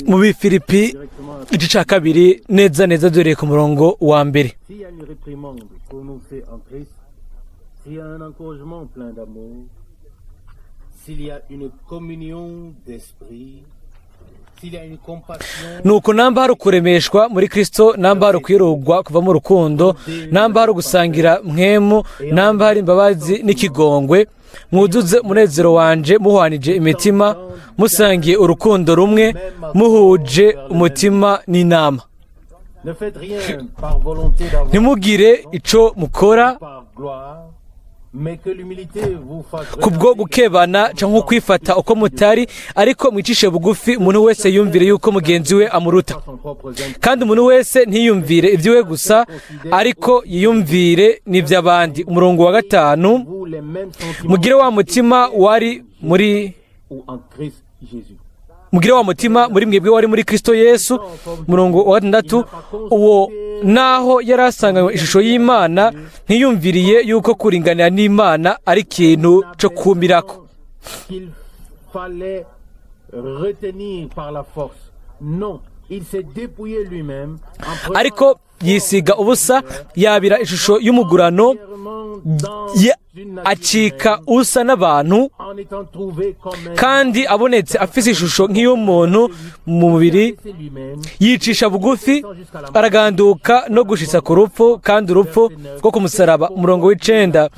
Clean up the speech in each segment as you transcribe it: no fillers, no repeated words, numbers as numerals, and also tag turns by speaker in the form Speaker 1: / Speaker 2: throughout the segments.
Speaker 1: Mu Bifilipi igice cya kabiri, neza neza duhereye ku murongo wa mbere.
Speaker 2: S'il y a une réprimande prononcée en Christ, s'il y a un encouragement plein d'amour, s'il y a une communion d'esprit, s'il y a une compassion,
Speaker 1: Nuko namba hari ukuremeshwa muri Kristo, namba hari ukwirugwa kuva mu rukundo, namba hari ugusangira Mpwemu, namba hari imbabazi n'ikigongwe, mwuzuze umunezero wanje muhwanije imitima, musangiye urukundo rumwe, muhuje umutima n'inama.
Speaker 2: Ne faites rien par volonté d'avoir
Speaker 1: Ntimugire ico mukora
Speaker 2: par gloire, mais que l'humilité vous fasse
Speaker 1: kubwo gukebana cyangwa kwifata uko mutari, ariko mwicishe bugufi, umuntu wese yumvire yuko mugenzi we amuruta.
Speaker 2: Son propre intérêt.
Speaker 1: Kandi umuntu wese ntiyumvire iby'iwe gusa, ariko yiyumvire n'iby'abandi. Umurongo wa gatanu.
Speaker 2: Vous les mêmes sentiments
Speaker 1: Mugire wa mutima wari muri
Speaker 2: ou en Christ Jésus.
Speaker 1: Mugire wa mutima muri mwebwe wari muri Kristo Yesu. Umurongo wa gatandatu. Uwo naho yari asanganywe ishusho y'Imana, ntiyumviriye yuko kuringanira n'Imana ari ikintu cyo kumirako.
Speaker 2: Qu'il fallait retenir par la force. Non, il s'est dépouillé lui-même en prenant
Speaker 1: Ariko yisiga ubusa, yabira ishusho y'umugurano,
Speaker 2: entièrement dans une nature
Speaker 1: acika usa n'abantu.
Speaker 2: en étant trouvé comme un
Speaker 1: Kandi abonetse afise ishusho nk'iy'umuntu mu mubiri,
Speaker 2: c'est lui-même
Speaker 1: yicisha bugufi, araganduka no gushitsa ku rupfu, kandi urupfu rwo ku musaraba. Umurongo w'icenda.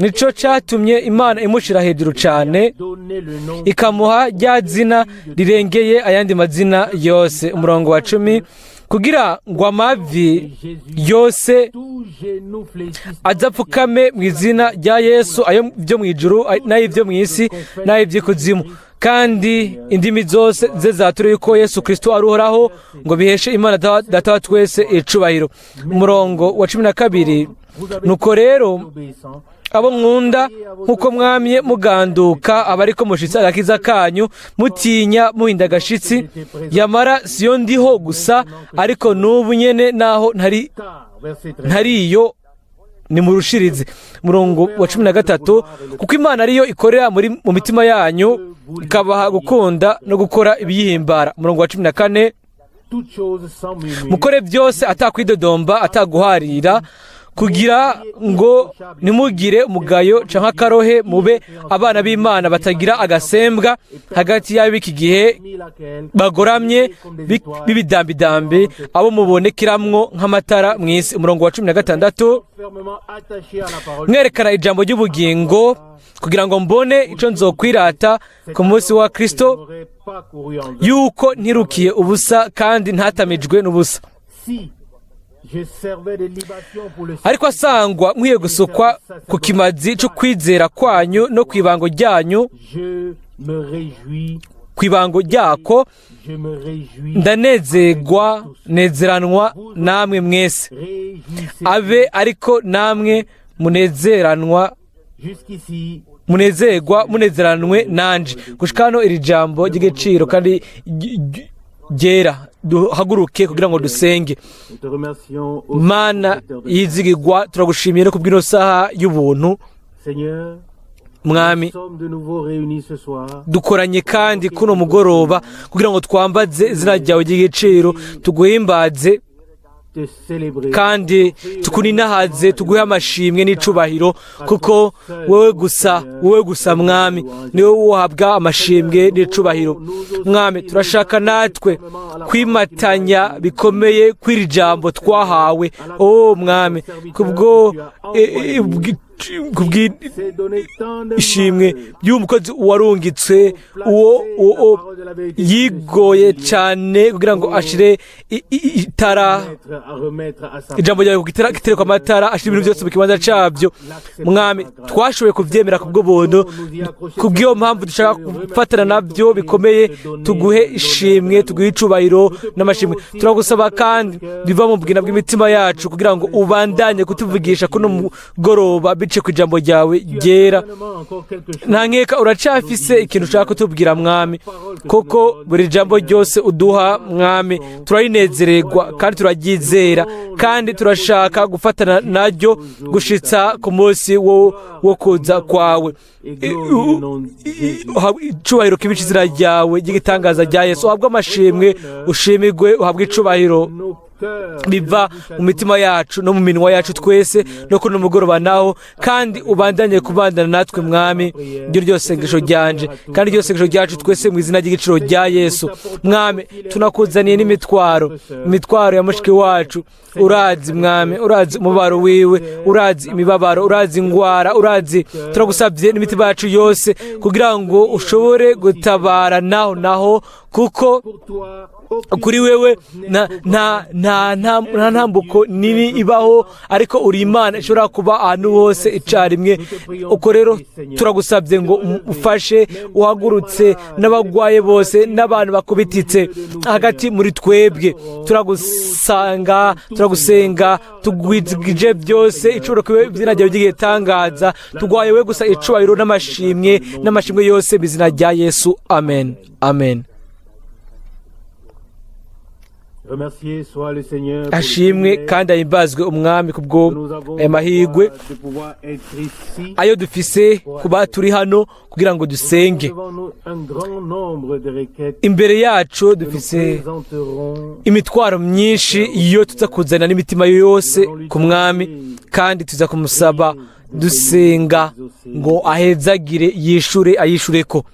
Speaker 1: Nico catumye Imana imushira hejuru cane,
Speaker 2: donné le nom
Speaker 1: ikamuha rya zina rirengeye ayandi mazina yose. Umurongo wa 10. Kugira ngo amavi yose
Speaker 2: tout genou fléchisse
Speaker 1: azapfukame mu izina rya Yesu, ayo byo mu ijuru n'ay'ibyo mu isi n'ay'iby'ikuzimu, kandi indimi zose ze zature yuko Yesu Kristo ari Uhoraho, ngo biheshe Imana Data wa twese icubahiro. Umurongo wa 12. Nuko rero,
Speaker 2: obéissant
Speaker 1: abo nkunda, nk'uko mwamye muganduka, aba ariko mushitse agakiza kanyu mutinya muhinda agashitsi. Yamara siyo ndiho gusa, ariko n'ubu nyene naho ntari
Speaker 2: car verset 13
Speaker 1: ntariyo, nimurushirize. Murongo wa 13. Kuko Imana ariyo ikorera muri mu mitima yanyu, ikabaha gukunda no gukora ibiyihimbara. Umurongo wa 14.
Speaker 2: Toutes choses sans murmure,
Speaker 1: Mukore byose atakwidodomba, ataguharira, kugira ngo ntimugire umugayo canke akarohe, mube abana b'Imana batagira agasembwa hagati y'ab'iki gihe
Speaker 2: parmi laquelle
Speaker 1: bagoramye b'ibidambidambi, abo mubonekeramwo nk'amatara mu isi. Umurongo wa 16.
Speaker 2: Fermement attaché à la parole
Speaker 1: Mwerekana ijambo ry'ubugingo, kugira ngo mbone ico nzokwirata ku munsi wa Kristo,
Speaker 2: n'aurait pas couru en vain.
Speaker 1: yuko ntirukiye ubusa kandi ntatamijwe n'ubusa.
Speaker 2: Si je servais de libation pour le
Speaker 1: Ariko asangwa nkwiye gusukwa ku kimazi cyo kwizera kwanyu no ku ibango ryanyu,
Speaker 2: je me réjouis,
Speaker 1: ku ibango ryako,
Speaker 2: je me réjouis,
Speaker 1: ndanezerwa, nezeranwa namwe mwese.
Speaker 2: Réjouissez
Speaker 1: Abe ariko namwe munezeranwa,
Speaker 2: jusqu'ici.
Speaker 1: munezerwa, munezeranwe nanje. Gushika hano iri jambo ry'igiciro kandi ryera. Duhaguruke kugira ngo dusenge.
Speaker 2: Nous te remercions au
Speaker 1: Mana yizigirwa, turagushimiye no kubw'ino saha y'ubuntu.
Speaker 2: Seigneur,
Speaker 1: Mwami,
Speaker 2: nous sommes de nouveau réunis ce soir
Speaker 1: dukoranye kandi kuno mugoroba kugira ngo twambaze izina ryawe ry'igiciro, tuguhimbaze
Speaker 2: te célébrer.
Speaker 1: kandi tukuninahaze, tuguhe amashimwe n'icubahiro, kuko wowe gusa, wowe gusa Mwami, niwe uhabwa amashimwe n'icubahiro. Mwami, turashaka natwe kwimatanya bikomeye kw'iri jambo twahawe, o Mwami, kubwo kubwi
Speaker 2: S'est donné tant de
Speaker 1: ishimwe
Speaker 2: mal
Speaker 1: y'uwo mukozi warungitswe, uwo yigoye cyane kugira ngo ashire itara
Speaker 2: mettre à remettre à sa
Speaker 1: ijambo ryawe ku gitera, gitereko amatara, ashira ibintu byose mu kibanza cabyo. Mwami, twashoboye kuvyemera kubwo buntu. Kubw'iyo mpamvu dushaka gufatana nabyo bikomeye, tuguhe ishimwe, tuguhe icubahiro n'amashimwe. Turagusaba kandi biva mu bwina bw'imitima yacu kugira ngo ubandanye kutuvugisha kuno mugoroba. Biciye ku ijambo ryawe ryera, nta nkeka uracafise ikintu ushaka kutubwira, Mwami, kuko buri jambo ryose uduha, Mwami, turarinezererwa kandi turaryizera, kandi turashaka gufatana naryo gushitsa ku munsi wo kuza kwawe. Icubahiro kibe izina ryawe ry'igitangaza rya Yesu. Uhabwe amashimwe, ushimigwe, uhabwe icubahiro biva mu mitima yacu no mu minwa yacu twese no kuno mugoroba naho, kandi ubandanye kubandana natwe, Mwami. Iryo ryo sengesho ryanje kandi iryo sengesho ryacu twese mu izina ry'igiciro rya Yesu. Mwami, tunakuzaniye n'imitwaro, imitwaro ya mushiki wacu. Urazi, Mwami, urazi umubaro wiwe, urazi imibabaro, urazi ingwara, urazi. Turagusabye n'imitima yacu yose kugira ngo ushobore gutabara naho, kuko kuri wewe nta ntambuko nini ibaho, ariko uri Imana ishobora kuba ahantu hose icyarimwe. Uko rero turagusabye ngo ufashe, uhagurutse n'abagwaye bose n'abantu bakubititse hagati muri twebwe. Turagusanga, turagusenga, tugwizigije byose. Icubahiro kibe izina ryawe ry'igitangaza. Tugwaye we gusa icubahiro n'amashimwe yose mu izina rya Yesu. Amen, amen.
Speaker 2: Remercié soit le Seigneur pour le
Speaker 1: Ashimwe
Speaker 2: privilège
Speaker 1: kandi ahimbazwe Umwami kubwo
Speaker 2: que nous avons
Speaker 1: aya mahirwe
Speaker 2: de pouvoir être ici.
Speaker 1: ayo dufise kuba turi hano kugira ngo dusenge.
Speaker 2: Devant nous un grand nombre de requêtes
Speaker 1: Imbere yacu
Speaker 2: que nous
Speaker 1: dufise
Speaker 2: présenterons.
Speaker 1: imitwaro myinshi iyo tuza kuzana n'imitima yose ku Mwami, kandi tuza kumusaba dusenga ngo ahezagire, yishure, ayishureko.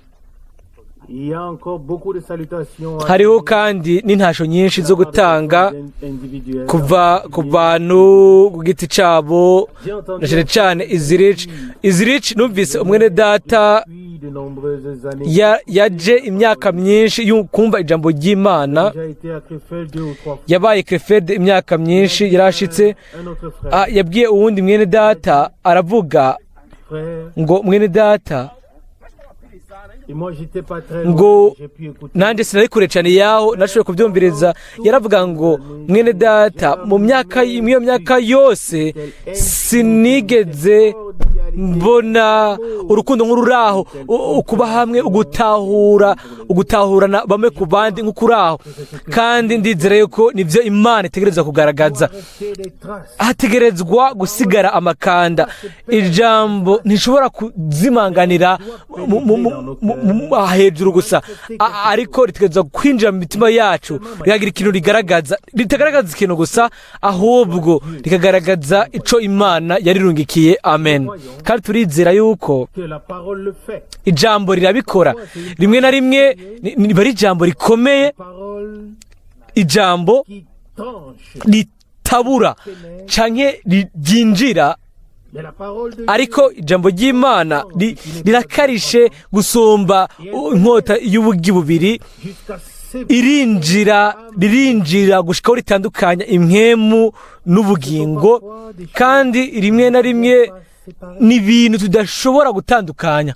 Speaker 2: Il y a encore beaucoup de salutations à
Speaker 1: Hariho kandi n'intasho nyinshi zo gutanga
Speaker 2: individuelles.
Speaker 1: kuva ku bantu ku giti cabo, na cyane cyane izirici. Izirici, numvise umwene data
Speaker 2: Depuis de nombreuses années,
Speaker 1: yaje imyaka myinshi kumva ijambo ry'Imana.
Speaker 2: j'ai été à Krefeld deux ou trois fois.
Speaker 1: Yabaye Krefeld imyaka myinshi, yarashitse.
Speaker 2: Un autre frère,
Speaker 1: Ah, yabwiye uwundi mwene data, aravuga
Speaker 2: frère,
Speaker 1: ngo: "Mwene data,"
Speaker 2: et moi j'étais pas très
Speaker 1: ngo
Speaker 2: loin, j'ai pu écouter.
Speaker 1: Nanjye sinari kure cyane yaho, nashoboye kubyumviriza. Yaravuga ngo: "Mwene data, mu myaka, muri iyo myaka yose sinigeze mbona urukundo nk'ururaho, ukuba hamwe, ugutahura, ugutahurana bamwe ku bandi nk'ukuraho." Kandi ndizera yuko nibyo Imana itegerezwa kugaragaza.
Speaker 2: Rester des traces.
Speaker 1: Hategerezwa gusigara amakanda. Ijambo ntishobora kuzimanganira hejuru gusa, ariko ritegerezwa kwinjira mu mitima yacu, rikagira ikintu rigaragaza. Ritagaragaza ikintu gusa, ahubwo rikagaragaza ico Imana yarirungikiye. Amen. Kandi turizera yuko
Speaker 2: Que la parole le fait.
Speaker 1: ijambo rirabikora. Rimwe na rimwe riba ari ijambo rikomeye,
Speaker 2: Parole
Speaker 1: ijambo
Speaker 2: qui tranche.
Speaker 1: ritabura canke ryinjira.
Speaker 2: Mais la parole de
Speaker 1: Ariko ijambo ry'Imana rirakarishe gusumba inkota y'ubugi bubiri,
Speaker 2: jusqu'à séparer
Speaker 1: irinjira, ririnjira gushikaho ritandukanya impwemu n'ubugingo. Kandi rimwe na rimwe ni ibintu tudashobora gutandukanya.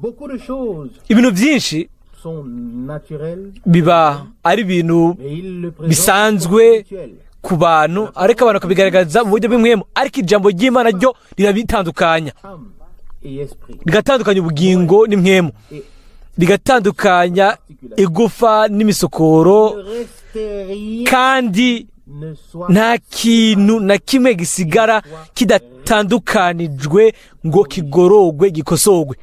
Speaker 2: Beaucoup de choses
Speaker 1: Ibintu byinshi
Speaker 2: sont naturelles,
Speaker 1: biba ari ibintu
Speaker 2: mais ils le présentent
Speaker 1: bisanzwe
Speaker 2: comme spirituel.
Speaker 1: ku bantu, ariko abantu bakabigaragaza mu buryo bw'impwemu, ariko ijambo ry'Imana ryo rirabitandukanya,
Speaker 2: Âme et esprit.
Speaker 1: rigatandukanya ubugingo n'impwemu,
Speaker 2: Et
Speaker 1: rigatandukanya igufa n'imisokoro,
Speaker 2: ne reste rien
Speaker 1: kandi
Speaker 2: ne soit
Speaker 1: nta kintu na kimwe gisigara kidatandukanijwe ngo kigorogwe, gikosorwe.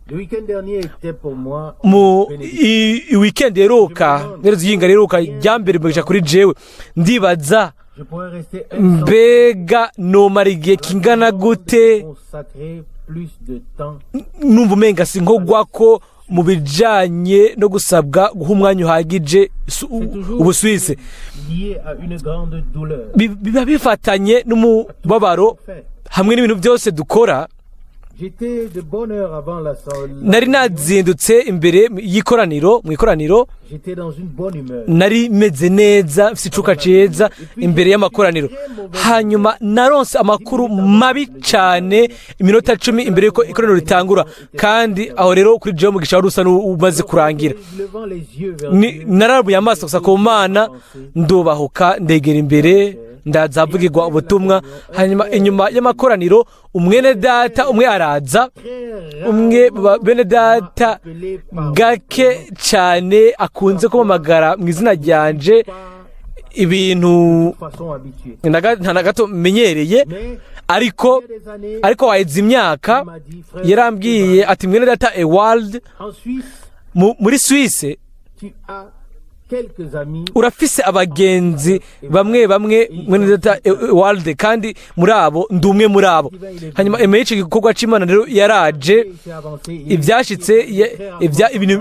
Speaker 2: Le week-end dernier était pour moi
Speaker 1: Mu
Speaker 2: une bénédiction.
Speaker 1: Weekend iheruka, nterezo yinga riheruka rya mbere umugisha kuri jewe. Ndibaza:
Speaker 2: Je pourrais rester
Speaker 1: mbega nomara igihe kingana gute
Speaker 2: consacrer plus de temps
Speaker 1: numva umenga si nkogwa ko mu bijanye no gusabwa guha umwanya uhagije Ubusuwisi?
Speaker 2: Lié à une grande douleur.
Speaker 1: Biba bifatanye n'umubabaro
Speaker 2: Fait.
Speaker 1: hamwe n'ibintu byose dukora.
Speaker 2: J'étais de bonne heure avant la salle.
Speaker 1: Nari nazindutse imbere y'ikoraniro, mu ikoraniro.
Speaker 2: J'étais dans une bonne humeur.
Speaker 1: Nari meze neza, mfite icuka ciza imbere y'amakoraniro. Hanyuma naronse amakuru mabi cyane iminota 10 imbere y'uko ikoraniro ritangura, kandi aho rero kuri jewe umugisha wari usa n'umaze kurangira.
Speaker 2: Levant les yeux vers Dieu,
Speaker 1: Narabuye amaso gusa ku Mana, ndubahuka ndegera imbere. Ndaza havugirwa ubutumwa, hanyuma inyuma y'amakoraniro umwene data umwe araza, umwe bene data gake cyane akunze kumpamagara mu izina ryanje, ibintu nta na gato menyereye, ariko waheze imyaka yarambwiye ati: "Mwene data Ewald, muri Suisse urafise abagenzi bamwe bamwe, mwene data Ewald, kandi muri abo ndi umwe muri abo." Hanyuma emeye ico gikorwa c'Imana rero yaraje, ivyashitse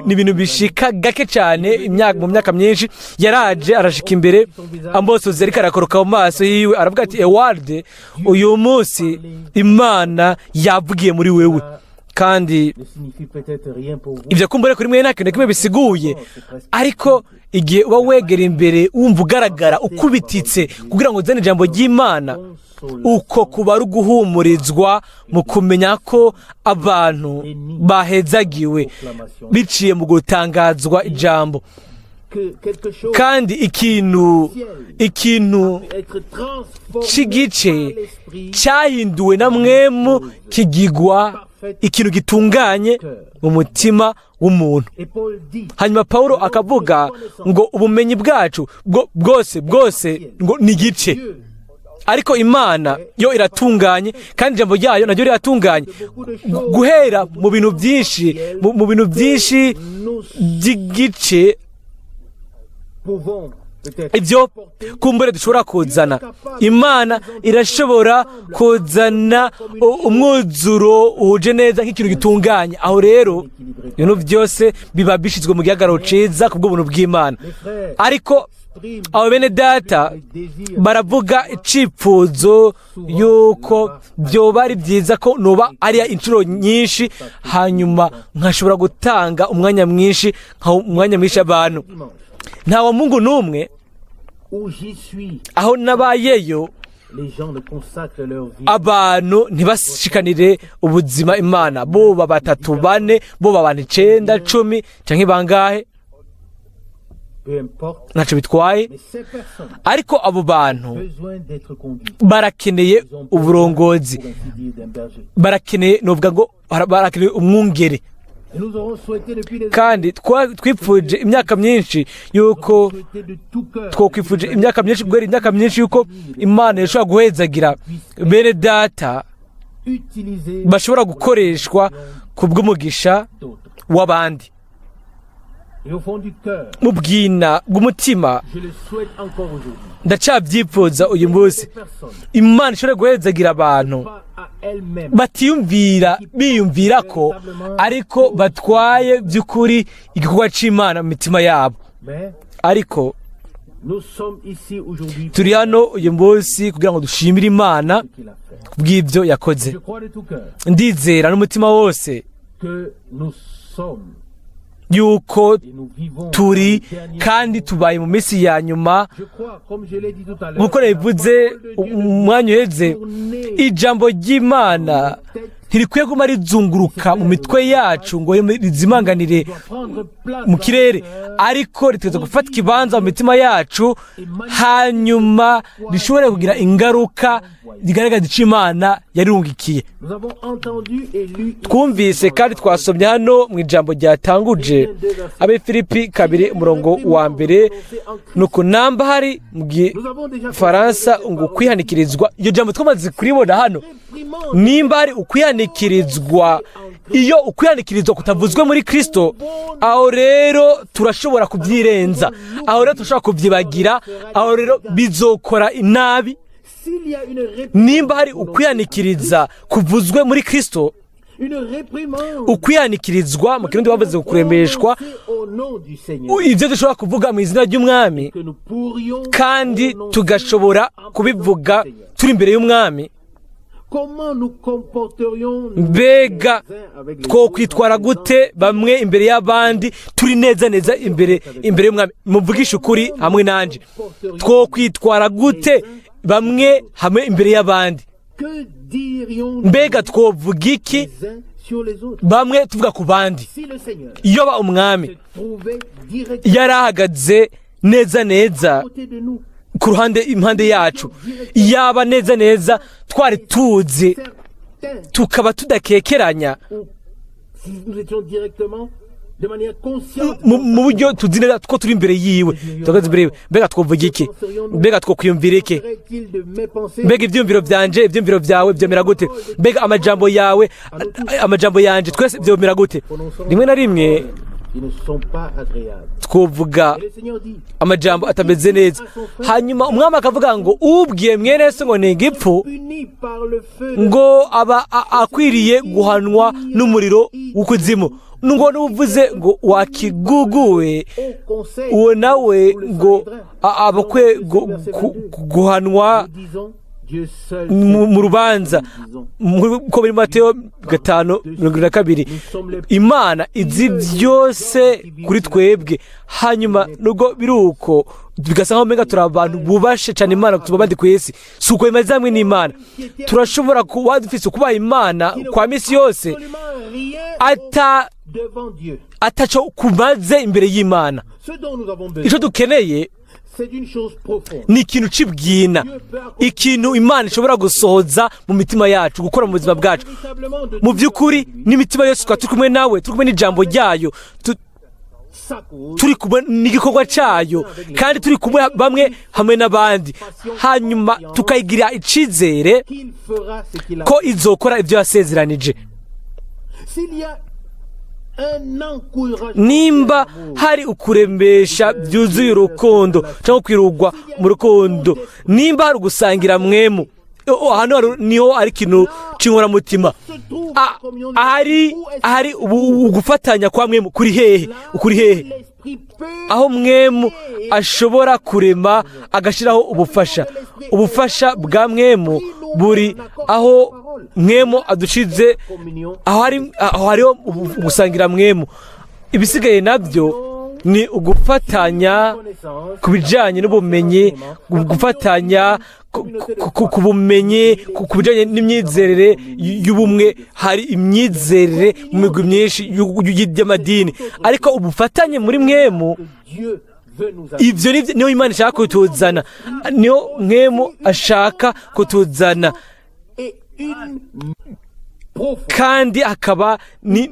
Speaker 1: ni ibintu bishika gake cyane mu myaka myinshi. Yaraje arashika imbere, amosozi ariko arakoroka mu maso yiwe, aravuga ati: "Ewald, uyu munsi Imana yavugiye muri wewe." Kandi ibyo kumbure kuri mwe nta kintu na kimwe bisiguye, ariko igihe uba wegera imbere, wumva ugaragara ukubititse kugira ngo uzane ijambo ry'Imana, uko kuba ari uguhumurizwa mu kumenya ko abantu bahezagiwe biciye mu gutangazwa ijambo, kandi ikintu c'igice cyahinduwe na Mwemu kigigwa ikintu gitunganye mu mutima w'umuntu. Hanyuma Paulo akavuga ngo ubumenyi bwacu bwose bwose ngo ni igice, ariko Imana yo iratunganye, kandi ijambo ryayo naryo riratunganye. Guhera mu bintu byinshi, mu bintu byinshi by'igice, ibyo kumbure dushobora kuzana, Imana irashobora kuzana umwuzuro uhuje neza nk'ikintu gitunganye. Aho rero ibintu byose biba bishyizwe mu gihagararo cyiza ku bw'ubuntu bw'Imana. Ariko abo bene data baravuga icipfuzo yuko byoba ari byiza ko nuba ariya inshuro nyinshi, hanyuma nkashobora gutanga umwanya mwinshi, nkaha umwanya mwinshi abantu. Nta wa Mungu n'umwe
Speaker 2: Où j'y suis,
Speaker 1: aho nabayeyo
Speaker 2: les gens ne consacrent leur vie
Speaker 1: abantu ntibashikanire ubuzima Imana, boba batatu, bane, boba abantu icenda, 10 canke bangahe,
Speaker 2: peu importe.
Speaker 1: ntacyo bitwaye.
Speaker 2: Mais ces personnes
Speaker 1: Ariko abo bantu
Speaker 2: ont besoin d'être conduites.
Speaker 1: barakeneye
Speaker 2: Ils ont besoin,
Speaker 1: uburongozi,
Speaker 2: pour ainsi dire, d'un berger.
Speaker 1: barakeneye, novuga ngo barakeneye umwungere.
Speaker 2: Et nous aurons souhaité depuis des
Speaker 1: Kandi twipfuje imyaka myinshi yuko
Speaker 2: souhaité de tout cœur
Speaker 1: twokwifuje imyaka myinshi, guhera imyaka myinshi, yuko Imana ishobora guhezagira bene data
Speaker 2: utiliser
Speaker 1: bashobora gukoreshwa ku bw'umugisha
Speaker 2: d'autres.
Speaker 1: w'abandi.
Speaker 2: Et au fond du cœur,
Speaker 1: Mu bwina bw'umutima,
Speaker 2: je le souhaite encore aujourd'hui.
Speaker 1: ndacabyipfuza uyu munsi,
Speaker 2: Ces personnes,
Speaker 1: Imana ishobora guhezagira abantu
Speaker 2: pas à elles-mêmes,
Speaker 1: batiyumvira biyumvira ko, ariko batwaye by'ukuri igikorwa c'Imana mu mitima yabo.
Speaker 2: Mais
Speaker 1: Ariko
Speaker 2: nous sommes ici aujourd'hui
Speaker 1: turi hano uyu munsi kugira ngo dushimire Imana
Speaker 2: pour ce qu'il a fait.
Speaker 1: kubw'ibyo yakoze.
Speaker 2: Je crois de tout cœur
Speaker 1: Ndizera n'umutima wose
Speaker 2: que nous sommes
Speaker 1: yuko
Speaker 2: et nous vivons
Speaker 1: turi
Speaker 2: dans les derniers
Speaker 1: kandi
Speaker 2: jours.
Speaker 1: tubaye mu minsi ya nyuma.
Speaker 2: Je crois, comme je l'ai dit tout à l'heure,
Speaker 1: Nk'uko nabivuze umwanya uheze, ijambo ry'Imana ntirikwiye kuma rizunguruka mu mitwe yacu ngo rizimanganire mu kirere, ariko ritegerezwa gufata ikibanza mu mitima yacu, hanyuma rishobore kugira ingaruka rigaragaza icyo Imana yarirungikiye.
Speaker 2: Nous avons entendu et lu
Speaker 1: Twumvise kandi twasomye hano mu ijambo ryatanguje Abefilipi 2, umurongo wa mbere, nuko namba hari mu gifaransa ngo kwihanikirizwa, iryo jambo twamaze kuribona hano. Nimba hari ukwihanikirizwa, iyo ukwihanikirizwa kutavuzwe muri Kristo, aho rero turashobora kubyirenza, aho rero turashobora kubyibagira, aho rero bizokora inabi.
Speaker 2: S'il y a une réprimande,
Speaker 1: Nimba hari ukwihanikiriza kuvuzwe muri Kristo,
Speaker 2: une réprimande
Speaker 1: ukwihanikirizwa mu Kirundi bavuze kuremeshwa,
Speaker 2: au nom du Seigneur,
Speaker 1: ibyo dushobora kuvuga mu izina ry'Umwami,
Speaker 2: que nous pourrions
Speaker 1: kandi
Speaker 2: prononcer
Speaker 1: tugashobora kubivuga turi imbere y'Umwami,
Speaker 2: comment nous comporterions
Speaker 1: mbega twokwitwara gute bamwe imbere y'abandi, turi neza neza imbere y'Umwami? Muvugishe ukuri hamwe nanjye, twokwitwara gute bamwe hamwe imbere y'abandi?
Speaker 2: Que dirions
Speaker 1: Mbega twovuga iki
Speaker 2: les uns sur les autres
Speaker 1: bamwe tuvuga ku bandi
Speaker 2: si le Seigneur
Speaker 1: iyo ba Umwami
Speaker 2: se trouvait directement
Speaker 1: yari ahagaze neza neza
Speaker 2: à côté de nous?
Speaker 1: ku ruhande impande yacu, yaba neza neza twari tuzi,
Speaker 2: Certain,
Speaker 1: tukaba tudakekeranya,
Speaker 2: ou si nous étions directement, de manière consciente,
Speaker 1: mu buryo tuzi neza ko turi imbere yiwe, tuhagaze imbere yiwe, mbega twovuga iki? Mbega twokwiyumvira iki?
Speaker 2: Serait-il de mes pensées?
Speaker 1: Mbega ibyiyumviro byanje, ibyiyumviro byawe byemera gute? Mbega amajambo yawe, amajambo yanje, twese byemera gute? Rimwe na rimwe
Speaker 2: Qui ne sont pas agréables.
Speaker 1: twovuga
Speaker 2: Et le Seigneur dit,
Speaker 1: amajambo atameze neza. Hanyuma Umwami akavuga ngo ubwiye mwene se ngo ni igipfu,
Speaker 2: puni par le feu de
Speaker 1: ngo aba akwiriye guhanwa n'umuriro w'ukuzimu, ngo n'uvuze ngo wakiguguwe,
Speaker 2: haut conseil,
Speaker 1: uwo nawe ngo aba akwiye guhanwa
Speaker 2: nous disons, Dieu seul
Speaker 1: mu rubanza, ko biri Mateyo 5:22. Imana izi byose kuri twebwe. Hanyuma nubwo biri uko, bigasa nkaho umenga turi abantu bubashe cyane Imana tuba bandi ku isi, si uko bimeze hamwe n'Imana. Turashobora kuba dufise kubaha Imana kwa misi yose
Speaker 2: absolument rien
Speaker 1: ata
Speaker 2: devant Dieu.
Speaker 1: ataco kumaze imbere y'Imana.
Speaker 2: Ce dont nous avons besoin,
Speaker 1: Icyo dukeneye
Speaker 2: c'est d'une chose profonde.
Speaker 1: ni ikintu c'ibwina, ikintu Imana ishobora gusohoza mu mitima yacu, gukora mu buzima bwacu.
Speaker 2: Véritablement de
Speaker 1: Mu by'ukuri n'imitima yose twaba turi kumwe nawe, turi kumwe n'ijambo ryayo,
Speaker 2: sa cause,
Speaker 1: turi kumwe n'igikorwa cyayo, kandi turi kumwe bamwe hamwe n'abandi, hanyuma tukayigira icizere
Speaker 2: qu'il fera ce qu'il a.
Speaker 1: ko izokora ibyo yasezeranije.
Speaker 2: S'il y a un encouragement,
Speaker 1: Nimba hari ukurembesha byuzuye urukundo cyangwa kwirugwa mu rukundo, nimba hari ugusangira mwemu, hano niho ari ikintu cy'inkoramutima.
Speaker 2: se trouve communion
Speaker 1: Ahari
Speaker 2: où est-ce
Speaker 1: ahari ugufatanya kwa mwemu kuri hehe? Kuri hehe?
Speaker 2: l'esprit peut
Speaker 1: Aho mwemu ashobora kurema, agashyiraho ubufasha. Ubufasha bwa mwemu buri aho mwemu adushize
Speaker 2: communion
Speaker 1: aho hari, aho hariho gusangira mwemu. Ibisigaye nabyo ni ugufatanya
Speaker 2: connaissance
Speaker 1: ku bijyanye n'ubumenyi, gufatanya ku bumenyi, ku bijyanye n'imyizerere y'ubumwe. Hari imyizerere mu migwi myinshi y'amadini, ariko ubufatanye muri mwemu,
Speaker 2: que Dieu veut nous amener.
Speaker 1: Ibyo niyo Imana ishaka kutuzana, niyo mwemu ashaka kutuzana.
Speaker 2: Et une profonde
Speaker 1: Kandi hakaba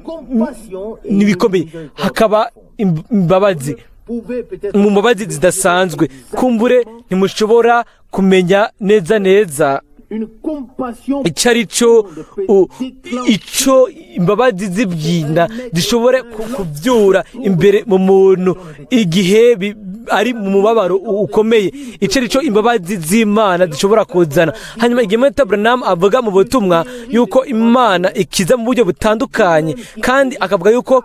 Speaker 2: compassion et
Speaker 1: n'ibikomeye,
Speaker 2: une miséricorde
Speaker 1: hakaba imbabazi,
Speaker 2: pouvez peut-être
Speaker 1: mu mbabazi zidasanzwe. Kumbure ntimushobora kumenya neza neza
Speaker 2: une compassion
Speaker 1: icyo ari cyo, icyo imbabazi z'ibyina zishobora kubyura imbere mu muntu igihe ari mu mubabaro ukomeye, icyo ari cyo imbabazi z'Imana zishobora kuzana. Hanyuma igihe Mata Branham avuga mu butumwa yuko Imana ikiza mu buryo butandukanye, kandi akavuga yuko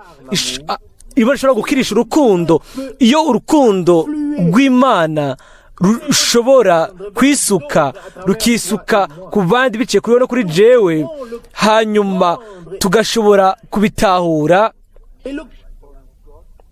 Speaker 1: Imana ishobora gukirisha urukundo, iyo urukundo rw'Imana rushobora kwisuka, rukisuka ku bandi biciye kuri we no kuri jewe, hanyuma tugashobora kubitahura,
Speaker 2: et le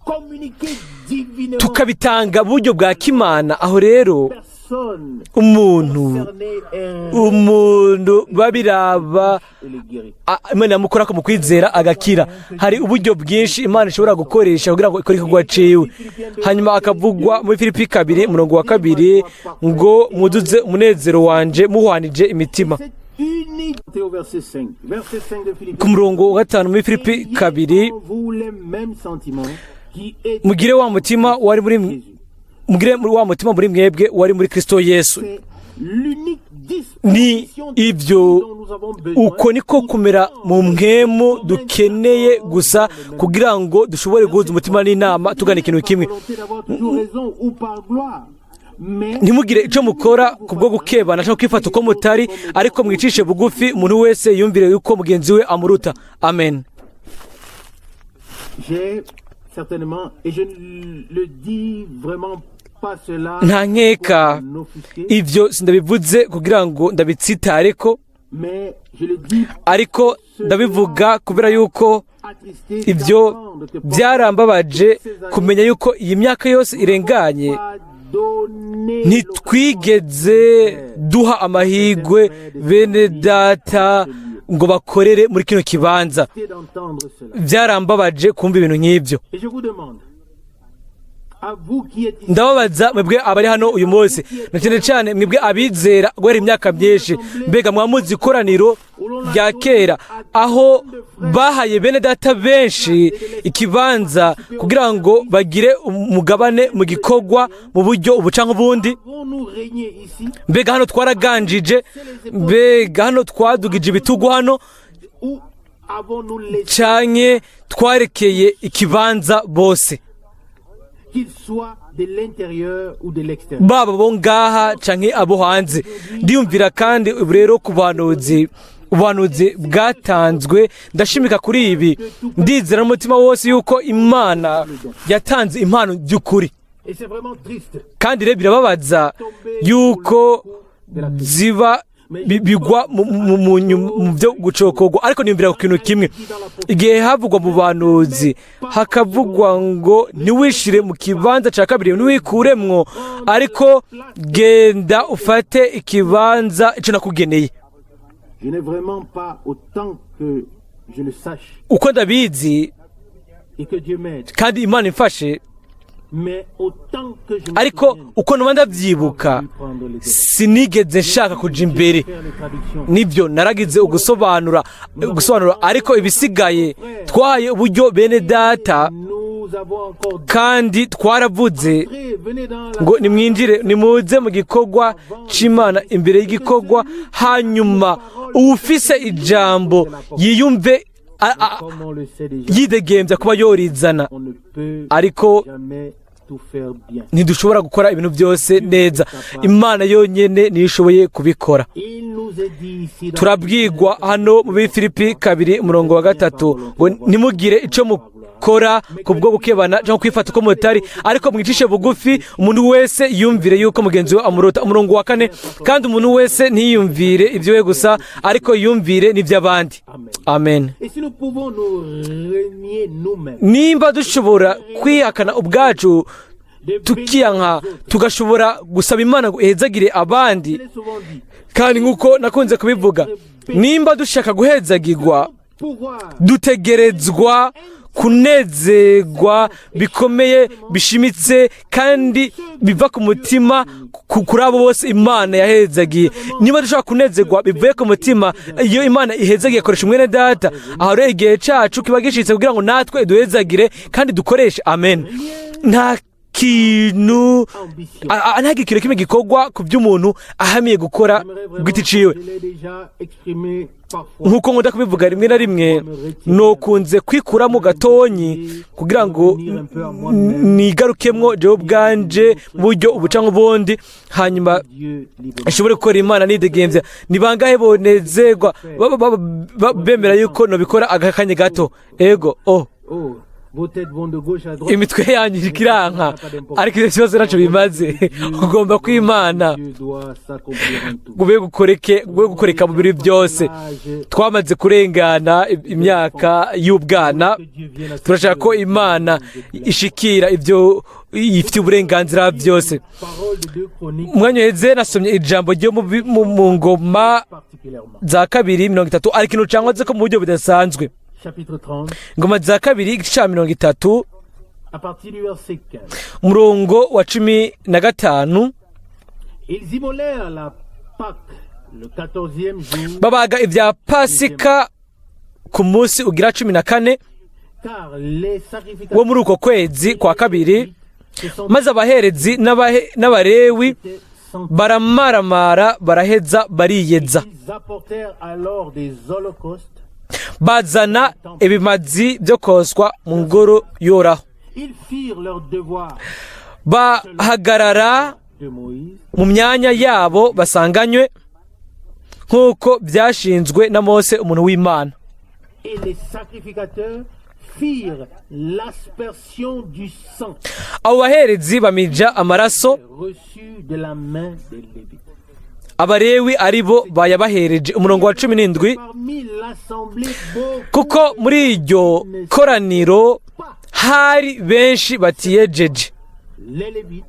Speaker 2: communiquer divinement.
Speaker 1: tukabitanga mu buryo bwa kimana, aho rero
Speaker 2: Personne
Speaker 1: umuntu
Speaker 2: concernée est
Speaker 1: umuntu babiraba,
Speaker 2: et le guérit.
Speaker 1: Imana yamukorako mu kwizera agakira. Hari uburyo bwinshi Imana ishobora gukoresha kugira ngo ikore igikorwa ciwe. Hanyuma akavugwa muri Filipi 2:2 ngo muduze umunezero wanje muhwanije imitima.
Speaker 2: Cette unité au verset 5. Verset 5 de Philippiens.
Speaker 1: Ku murongo wa 5 muri Filipi 2:
Speaker 2: Ayez en vous les mêmes sentiments qui étaient
Speaker 1: Mugire wa mutima wari muri
Speaker 2: Jésus.
Speaker 1: Mugire muri wa mutima muri mwebwe wari muri Kristo Yesu.
Speaker 2: C'est l'unique
Speaker 1: Ni
Speaker 2: disposition
Speaker 1: ibyo
Speaker 2: dont nous avons besoin.
Speaker 1: Uko niko kumera mu mpwemu dukeneye gusa kugira ngo dushobore guhuza umutima n'inama tugana ikintu kimwe.
Speaker 2: Volonté d'avoir toujours raison ou par gloire. Mais
Speaker 1: Ntimugire icyo mukora kubwo gukebana cyangwa kwifata uko mutari, ariko mwicishe bugufi, umuntu wese yumvire yuko mugenzi we amuruta. Amen.
Speaker 2: J'ai certainement, et je ne le dis vraiment pas cela
Speaker 1: Nta nkeka,
Speaker 2: pour m'offusquer,
Speaker 1: ibyo sindabivuze kugira ngo ndabitsitare ko,
Speaker 2: mais je le dis
Speaker 1: ariko ndabivuga kubera yuko
Speaker 2: attristé
Speaker 1: ibyo
Speaker 2: d'apprendre que pendant
Speaker 1: byarambabaje kumenya yuko iyi myaka yose irenganye
Speaker 2: pas donné
Speaker 1: ntitwigeze duha amahirwe bene data ngo bakorere muri kino kibanza.
Speaker 2: L'occasion d'entendre cela.
Speaker 1: Byarambabaje kumva ibintu nk'ibyo.
Speaker 2: Et je vous demande, À vous qui êtes ici,
Speaker 1: Ndababaza mwebwe abari hano uyu munsi, na cyane cyane mwebwe abizera guhera imyaka myinshi, mbega mwamuzi ikoraniro rya kera aho bahaye bene data benshi ikibanza kugira ngo bagire umugabane mu gikorwa mu buryo ubu canke ubundi?
Speaker 2: Avons-nous régné ici
Speaker 1: Mbega hano twaraganjije? Mbega hano twadugije ibitugu hano,
Speaker 2: ou avons-nous laissé
Speaker 1: canke twarekeye ikibanza bose,
Speaker 2: qu'ils soient de l'intérieur ou de l'extérieur?
Speaker 1: Baba bo ngaha canke abo hanze? Ndiyumvira kandi ubu rero ku buhanuzi, ubuhanuzi bwatanzwe. Ndashimika kuri ibi, ndizera n'umutima wose yuko Imana yatanze impano by'ukuri.
Speaker 2: Et c'est vraiment triste.
Speaker 1: Kandi rero birababaza yuko ziba bigwa mu byo gucokorwa, ariko niyumvira ku kintu kimwe: igihe havugwa mu bahanuzi hakavugwa ngo ntiwishire mu kibanza cya kabiri, ntiwikuremwo, ariko genda ufate ikibanza icyo nakugeneye.
Speaker 2: Je n'ai vraiment pas, autant que je le sache
Speaker 1: Uko ndabizi,
Speaker 2: et que Dieu m'aide,
Speaker 1: kandi Imana imfashe,
Speaker 2: mais autant que je me
Speaker 1: ariko
Speaker 2: souvienne,
Speaker 1: uko nuba ndabyibuka,
Speaker 2: prendre les devants.
Speaker 1: sinigeze nshaka kuja imbere.
Speaker 2: Faire les traductions.
Speaker 1: Nibyo, naragize ugusobanura, ariko ibisigaye twahaye uburyo bene data.
Speaker 2: Nous avons encore dit,
Speaker 1: Kandi twaravuze
Speaker 2: Entrez, venez dans la
Speaker 1: ngo nimwinjire, nimuze mu gikorwa c'Imana, imbere y'igikorwa, hanyuma uwufise ijambo yiyumve
Speaker 2: Comme on le sait déjà,
Speaker 1: yidegembya kuba yorizana.
Speaker 2: on ne peut
Speaker 1: Ariko
Speaker 2: jamais tout faire bien.
Speaker 1: ntidushobora gukora ibintu byose neza. Imana yonyine niyo ishoboye kubikora.
Speaker 2: Il nous est dit ici dans
Speaker 1: Turabwirwa hano mu Bifilipi 2, umurongo wa 3, ngo ntimugire icyo mukora ku bwo gukebana cyangwa kwifata uko mutari, ariko mwicishe bugufi, umuntu wese yumvire yuko mugenzi we amuruta. Umurongo wa 4: kandi umuntu wese ntiyumvire ibyo we gusa, ariko yumvire n'iby'abandi. Amen.
Speaker 2: Et si nous pouvons nous renier nous-mêmes,
Speaker 1: Nimba dushobora kwihakana ubwacu,
Speaker 2: de
Speaker 1: tukiyanka, tugashobora gusaba Imana ngo ihezagire abandi.
Speaker 2: Je l'ai souvent dit,
Speaker 1: Kandi nk'uko nakunze kubivuga, nimba dushaka guhezagirwa,
Speaker 2: pouvoir
Speaker 1: dutegerezwa kunezerwa bikomeye, bishimitse kandi biva ku mutima kuri abo bose Imana yahezagiye. Niba dushobora kunezerwa bivuye ku mutima iyo Imana ihezagiye akoresha umwene data, aho rero igihe cyacu kiba gishitse kugira ngo natwe duhezagire kandi dukoreshe. Amen. Nta kintu
Speaker 2: ambition.
Speaker 1: Nta kintu kimwe gikorwa ku by'umuntu ahamiye gukora
Speaker 2: J'aimerais
Speaker 1: ku giti
Speaker 2: vraiment,
Speaker 1: ciwe.
Speaker 2: je l'ai déjà exprimé parfois,
Speaker 1: Nk'uko nkunda kubivuga rimwe na rimwe, nokunze kwikuramo gatonyi kugira ngo nigarukemwo jewe ubwanje mu buryo ubu canke ubundi, hanyuma
Speaker 2: Dieu librement.
Speaker 1: nshobore gukora Imana nidegembya. Ni bangahe bonezerwa bemera yuko nobikora akanya gato? Ego, oh.
Speaker 2: Oh, vos têtes vont de gauche à droite.
Speaker 1: Imitwe yanyu iriko iranka, ariko ivyo kibazo naco bimaze. Ugomba kwimana
Speaker 2: Dieu doit s'accomplir en tout.
Speaker 1: gube gukoreka mu biri byose. Twamaze kurengana imyaka y'ubwana. Turashaka ko Imana ishikira ibyo ifite uburenganzira byose.
Speaker 2: Parole de 2 Chroniques
Speaker 1: Umwanya uheze nasomye ijambo ryo mu Ngoma
Speaker 2: particulièrement.
Speaker 1: za Kabiri 30, ariko ikintu cangwa ko mu buryo budasanzwe.
Speaker 2: Chapitre 30,
Speaker 1: Ingoma za Kabiri, igice ca 30,
Speaker 2: à partir du verset 15.
Speaker 1: umurongo wa 15.
Speaker 2: Ils immolèrent la Pâque le 14e jour,
Speaker 1: Babaga ibya Pasika ku munsi ugira 14
Speaker 2: car les sacrificateurs
Speaker 1: wo muri uko kwezi kwa kabiri,
Speaker 2: se sont
Speaker 1: maze abaherezi n'Abarewi baramaramara, baraheza bariyeza.
Speaker 2: Ils apportèrent alors des holocaustes.
Speaker 1: Bazana ibimazi byo koswa mu ngoro y'Uhoraho.
Speaker 2: Ils firent leur devoir
Speaker 1: Bahagarara
Speaker 2: de Moïse.
Speaker 1: mu myanya yabo basanganywe, nk'uko byashinzwe na Mose umuntu w'Imana.
Speaker 2: Et les sacrificateurs firent l'aspersion du sang
Speaker 1: Abo baherezi bamija amaraso
Speaker 2: reçu de la main des Lévites.
Speaker 1: Abarewi ari bo bayabahereje. Umurongo wa 17:
Speaker 2: Parmi l'assemblée, beaucoup
Speaker 1: kuko muri iryo koraniro hari benshi batiyejeje.
Speaker 2: Les Lévites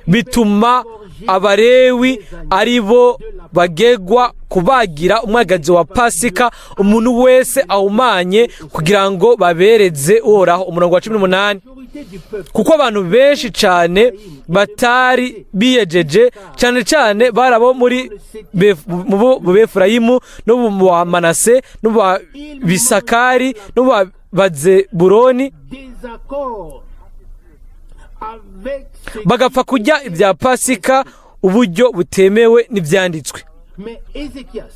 Speaker 1: Bituma Abarewi ari bo bagegwa kubagira umwagazi wa Pasika umuntu wese ahumanye, kugira ngo babereze Uhoraho. Umurongo wa 18:
Speaker 2: Majorité du peuple
Speaker 1: kuko abantu benshi cyane batari biyejeje, cyane cyane bari abo muri mu Befurayimu no mu ba Manase no mu ba Bisakari no mu ba Bazeburoni,
Speaker 2: désaccord avec ce
Speaker 1: bagapfa kurya ibya Pasika uburyo butemewe n'ibyanditswe.
Speaker 2: Mais Ézéchias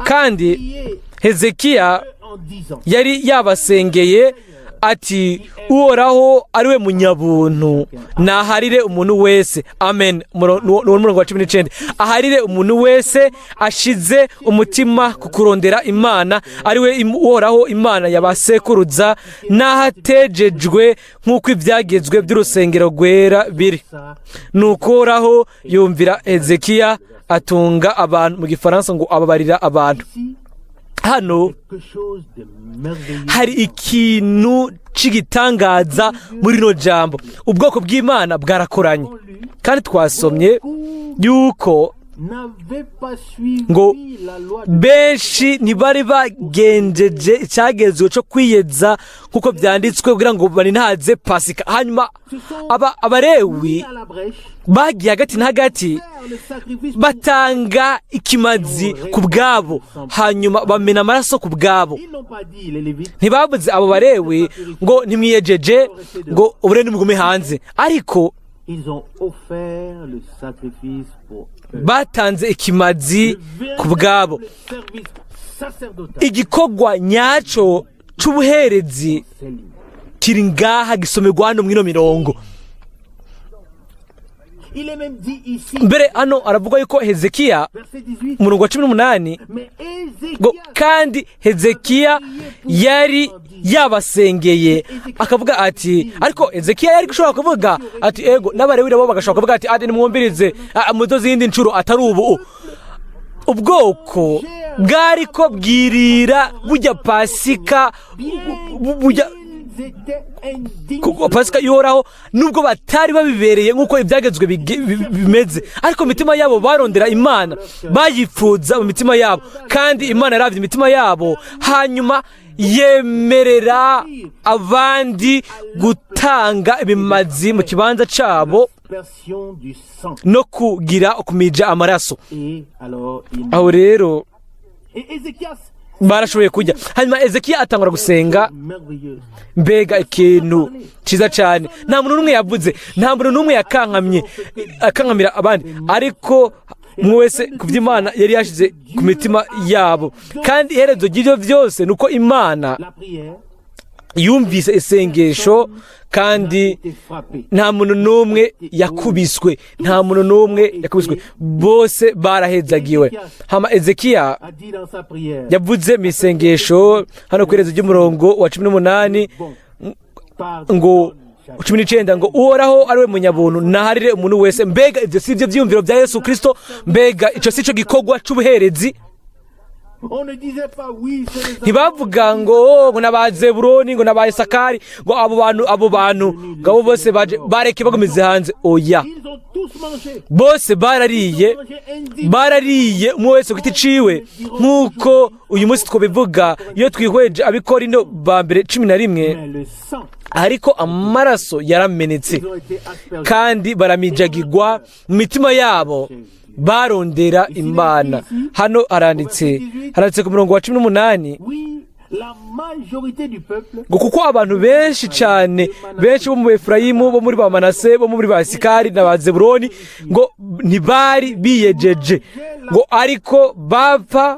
Speaker 1: Kandi
Speaker 2: prié
Speaker 1: Hezekiya
Speaker 2: en disant:
Speaker 1: yari yabasengeye ati: "Uhoraho ari we munyabuntu, naharire umuntu wese." Amen. Ni umurongo wa 19: aharire umuntu wese ashize umutima ku kurondera Imana, ari we Uhoraho Imana yabasekuruza, n'ahatejejwe nk'uko ibyagezwe by'urusengero rwera biri.
Speaker 2: Ça,
Speaker 1: Nuko Uhoraho yumvira Hezekiya, atunga abantu, mu Gifaransa ngo ababarira abantu.
Speaker 2: Ici,
Speaker 1: Hano
Speaker 2: quelque chose de merveilleux.
Speaker 1: hari ikintu cy'igitangaza muri rino jambo. Ubwoko bw'Imana bwarakoranye, kandi twasomye yuko
Speaker 2: N'avait pas suivi
Speaker 1: ngo
Speaker 2: la loi de
Speaker 1: benshi ntibari bagenjeje icyagezwe cyo kwiyeza nk'uko byanditswe, kugira ngo banintaze Pasika. Hanyuma Abarewi
Speaker 2: à la brèche,
Speaker 1: bagiye hagati na hagati,
Speaker 2: faire le sacrifice
Speaker 1: batanga ikimazi ku bwabo, hanyuma bamena amaraso ku bwabo.
Speaker 2: Ils n'ont pas dit, les Lévites,
Speaker 1: Ntibabuze abo Barewi ngo ntimwiyejeje, ngo ubure nimugume hanze, ariko
Speaker 2: ils ont offert le sacrifice pour eux.
Speaker 1: batanze ikimazi ku bwabo.
Speaker 2: Le service sacerdotal,
Speaker 1: Igikorwa nyacyo c'ubuherezi
Speaker 2: c'est lui.
Speaker 1: kiri ngaha, gisomerwa hano mw'ino mirongo.
Speaker 2: Il est même dit ici,
Speaker 1: Mbere hano aravuga yuko Hezekiya,
Speaker 2: verset 18,
Speaker 1: umurongo wa 18,
Speaker 2: mais
Speaker 1: ngo
Speaker 2: Ézéchias
Speaker 1: kandi Hezekiya yari yabasengeye akavuga ati, ariko Hezekiya yari gushobora kuvuga ati ego, n'Abarewi nabo bagashobora kuvuga ati ati nimwumvirize, muzo zindi nshuro atari ubu. Ubwoko bwari ko bwirira bujya Pasika bujya
Speaker 2: ils étaient indignes.
Speaker 1: Kuko Pasika ihoraho, nubwo batari babibereye nk'uko ibyagezwe bimeze, ariko mu mitima yabo barondera Imana, bayifuza mu mitima yabo, kandi Imana yaravye imitima yabo, hanyuma yemerera abandi gutanga ibimazi mu kibanza cabo
Speaker 2: Aspersion du sang.
Speaker 1: no kugira kumija amaraso.
Speaker 2: Et alors, il
Speaker 1: Aho rero
Speaker 2: Et Ézéchias,
Speaker 1: barashoboye kurya. Hanyuma Ezekiya atangura gusenga.
Speaker 2: Merveilleuse.
Speaker 1: Mbega ikintu cyiza cyane! Nta muntu n'umwe yavuze, nta muntu n'umwe yakankamye akankamira abandi, ariko umwe wese ku by'Imana yari yashyize ku mitima yabo. Kandi iherezo ry'ibyo byose ni uko Imana
Speaker 2: La prière
Speaker 1: yumvise isengesho, kandi
Speaker 2: était frappée.
Speaker 1: nta muntu n'umwe yakubiswe, nta muntu n'umwe yakubiswe, bose barahezagiwe. Hama Ezekiya
Speaker 2: A dit dans sa prière,
Speaker 1: yavuze mu isengesho hano ku iherezo ry'umurongo wa 18,
Speaker 2: bon, pardonne
Speaker 1: ngo
Speaker 2: chacun.
Speaker 1: 19, ngo Uhoraho ari we munyabuntu, naharire umuntu wese. Mbega ibyo si byo byiyumviro bya Yesu Kirisito? Mbega icyo si cyo gikorwa c'ubuherezi?
Speaker 2: On ne disait pas oui, c'est les
Speaker 1: Ntibavuga ngo "Oh, ngo n'aba Zeburoni, ngo n'aba Isakari, ngo abo bantu, abo bantu, ngo abo bose baje bareke bagumize hanze." Oya.
Speaker 2: Ils ont tous mangé.
Speaker 1: Bose barariye,
Speaker 2: Mangé individuellement.
Speaker 1: barariye umwe wese ku giti ciwe, nk'uko uyu munsi twabivuga iyo twihweje Abikorino ba mbere 11.
Speaker 2: Mais le sang,
Speaker 1: Ariko amaraso yaramenetse,
Speaker 2: ils ont été aspergés.
Speaker 1: kandi baramijagirwa. Mu mitima yabo barondera Imana. Hano haranditse ku murongo wa 18,
Speaker 2: Oui, la majorité du peuple
Speaker 1: ngo kuko abantu benshi cyane, benshi bo mu Efurayimu, bo muri ba Manase, bo muri ba Sikari na ba Zeburoni, ngo ntibari biyejeje, ngo ariko bapfa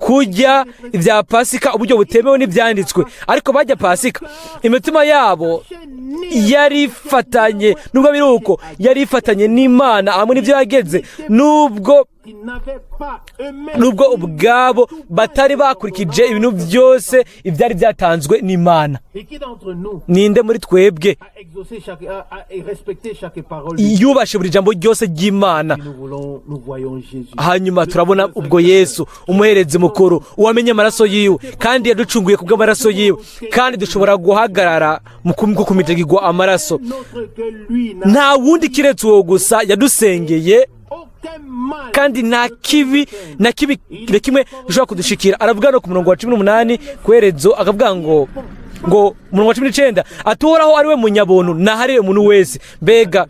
Speaker 1: kurya ibya Pasika uburyo butemewe n'ibyanditswe, ariko bajya Pasika imitima yabo yari ifatanye, nubwo biri uko, yari ifatanye n'Imana hamwe n'ibyo yageze, nubwo
Speaker 2: qui n'avaient pas eux-mêmes
Speaker 1: Nubwo ubwabo batari bakurikije ibintu byose ibyari byatanzwe n'Imana.
Speaker 2: Et qui d'entre nous
Speaker 1: Ninde muri twebwe
Speaker 2: a exaucé chaque, a respecté chaque parole de Dieu?
Speaker 1: yubashe buri jambo ryose ry'Imana?
Speaker 2: Nous voulons, nous voyons Jésus.
Speaker 1: Hanyuma turabona ubwo Yesu, umuherezi mukuru uwamenye amaraso yiwe kandi yaducunguye ku bw'amaraso yiwe, kandi dushobora guhagarara mu kumitegirwa amaraso.
Speaker 2: Notre que lui n'a
Speaker 1: Nta wundi kiretse uwo gusa yadusengeye,
Speaker 2: aucun mal.
Speaker 1: kandi nta kibi na kibi na kimwe gishobora kudushikira. Aravuga no ku murongo wa 18 kwerezo, akavuga ngo umurongo wa 19 ati: "Uhoraho ari we munyabuntu, nahariwe umuntu wese." Mbega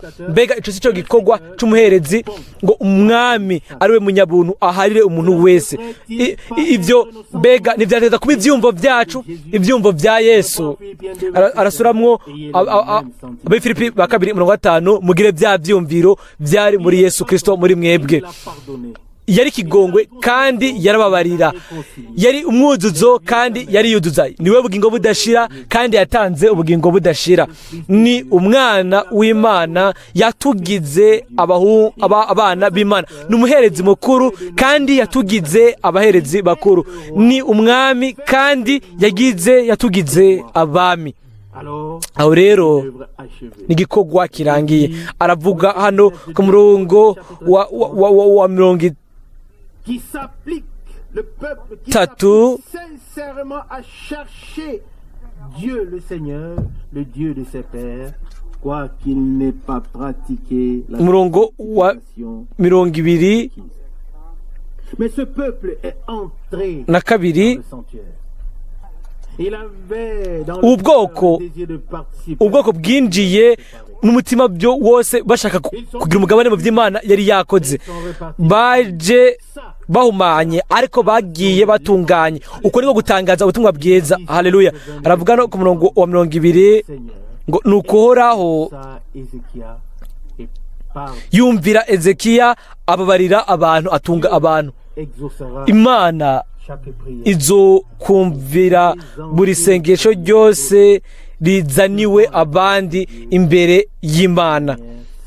Speaker 1: ico si cyo gikorwa c'umuherezi, ngo umwami ari we munyabuntu, aharire umuntu wese? Ivyo mbega ntivyateza kuba ivyumvo vyacu, ivyumvo vya Yesu? Arasuramwo Abefilipi ba kabiri umurongo wa 5: "Mugire bya vyumviro vyari muri Yesu Kristo muri mwebwe."
Speaker 2: Il a pardonné.
Speaker 1: Yari kigongwe kandi yarababarira, yari umwuzuzo kandi yari yuzuza, niwe bugingo budashira kandi yatanze ubugingo budashira. Ni umwana w'Imana yatugize abana b'Imana, ni umuherezi mukuru kandi yatugize abaherezi bakuru, ni umwami kandi yatugize abami.
Speaker 2: Alors,
Speaker 1: Aho rero
Speaker 2: œuvre achevée.
Speaker 1: ni igikorwa kirangiye. Aravuga hano ku murongo wa mirongo
Speaker 2: Qui s'applique, le peuple qui
Speaker 1: tatu.
Speaker 2: s'applique sincèrement à chercher Dieu le Seigneur, le Dieu de ses pères, quoiqu'il n'ait pas pratiqué la
Speaker 1: Umurongo wa
Speaker 2: sanctification.
Speaker 1: 22.
Speaker 2: Mais ce peuple est entré
Speaker 1: na 2.
Speaker 2: dans le sanctuaire. Il avait dans le
Speaker 1: Ubwoko
Speaker 2: cœur le désir de participer.
Speaker 1: Ubwoko bwinjiye n'umutima byo wose bashaka kugira umugabane mu by'Imana yari yakoze.
Speaker 2: Ils sont repartis.
Speaker 1: Baje bahumanye, ariko bagiye batunganye. Uko niko gutangaza ubutumwa bwiza. Haleluya! Aravuga no ku murongo wa 20
Speaker 2: Seigneur,
Speaker 1: ngo ni ukuhoraho
Speaker 2: ça, Ézéchias, et par
Speaker 1: yumvira Ezekiya, ababarira abantu, atunga abantu.
Speaker 2: Exaucera
Speaker 1: Imana
Speaker 2: chaque prière.
Speaker 1: izokumvira buri sengesho ryose rizaniwe abandi imbere y'Imana